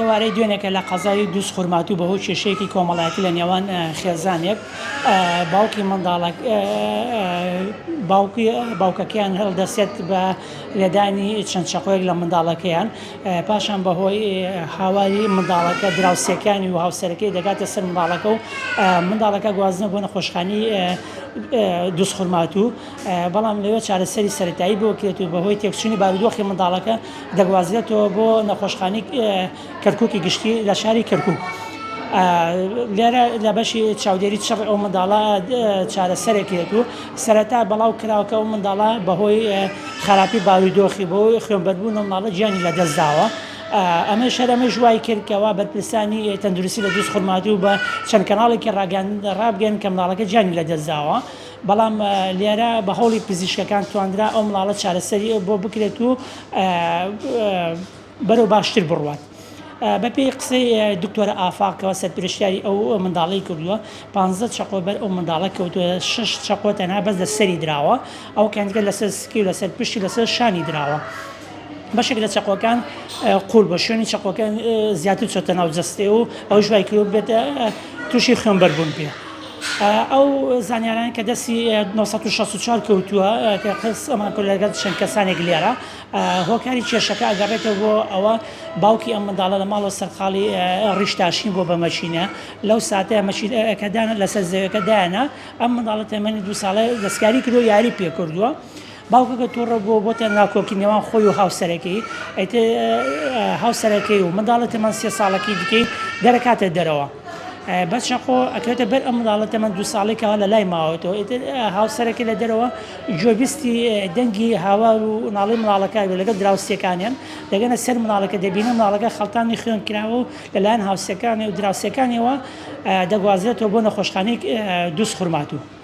ئێوارەی دوێنێکە لە قەزای دووزخورماتوو بەهۆی کێشەیەکی کۆمەڵایەتی لە نێوان خێزانێک باوکی منداڵەک باوکی باوکەکەیان هەڵدەسێت بە لێدانی چەند چەقۆیەک لە منداڵەکەیان پاشان بەهۆی هاواری منداڵەکە دراوسێکانی و هاوسەرەکەی دەگاتە سەر منداڵەکە و منداڵەکە گوازنە بۆ نەخۆشخانی دووزخورماتوو بەڵام لەوێ چارەسەری سەرەتایی بۆ کرێت و بەهۆی تێکچوونی بارودۆخی منداڵەکە دەگوازرێتەوە بۆ نەخۆشخانەی کەرکوکی گشتی لە شاری کەرکوک. لێرە لە بەشی چاودێری چڕ ئەو منداڵە چارەسەرێکێت و سەرەتا بەڵاو کراوە کە ئەو منداڵە بەهۆی خراپی بارودۆخی بۆ خوێنبەربوون ئەو منداڵە گیانی لەدەستداوە. ئەمەش هەر ئەمەش وای کرد کەوا بەرپرسانی تەندروستی لە دووزخورماتوو بە چەند کەناڵێکی ڕاگەیاندن ڕابگەیەنن کە منداڵەکە گیانی لەدەستداوە. بەڵام لێرە بە هەوڵی پزیشکەکان توانرا ئەو منداڵە چارەسەری بۆ بکرێت و بەرەو باشتر بڕوات. بەپێی قسەی دکتۆرە ئافاق کەوا سەرپەرشتیاری ئەو منداڵەی کردووە، پانزە چەقۆ بەر ئەو منداڵە کەوتووە، شەش چەقۆ تەنها بەس لە سەری دراوە، ئەو کەندکە لەسەر سکی و لەسەر پشتی و لەسەر شانی دراوە. بەشێک لە چەقۆکان قوڵ بە شوێنی چەقۆکە زیاتر چۆتە ناو جەستەی و ئەوش وای کردووە بێتە تووشی خوێنبەربوون بێ. ئەو زانیارانە کە دەستی 964 کەوتووە کە قسەمان کرد لەگەڵ چەند کەسانێک لێرە هۆکاری کێشەکە ئەگەڕێتەوە بۆ ئەوە باوکی ئەم منداڵە لە ماڵەوە سەرقاڵی ڕیش تاشین بووە بە مەکینە لەو ساتەیە مەکینەکە دانا لەسەر زەویەکە دایانا ئەم منداڵە تەمەنی دوو ساڵە دەستکاری کردووە یاری پێ کردووە باوکەکە توڕە بووە بۆتە ناکۆکی نێوان خۆی و هاوسەرەکەی ئیتر هاوسەرەکەی و منداڵە تەمەن سێ ساڵەکەی دیکەی دەرەکاتە دەرەوە بە چەقۆ ئەکەوێتە بەر ئەم منداڵە تەمەن دوو ساڵی کەوا لە لای ماوەتەوە ئیتر هاوسەرەکەی لە دەرەوە گوێبیستی دەنگی هاوار و ناڵەی منداڵەکە بێت لەگەڵ دراوسێکانیان دەگەنە سەر منداڵەکە دەبینن منداڵەکە خەڵتانی خوێن کراوە و لەلایەن هاوسەکانی و دراوسێکانیەوە دەگوازرێتەوە بۆ نەخۆشخانەی دووزخورماتوو.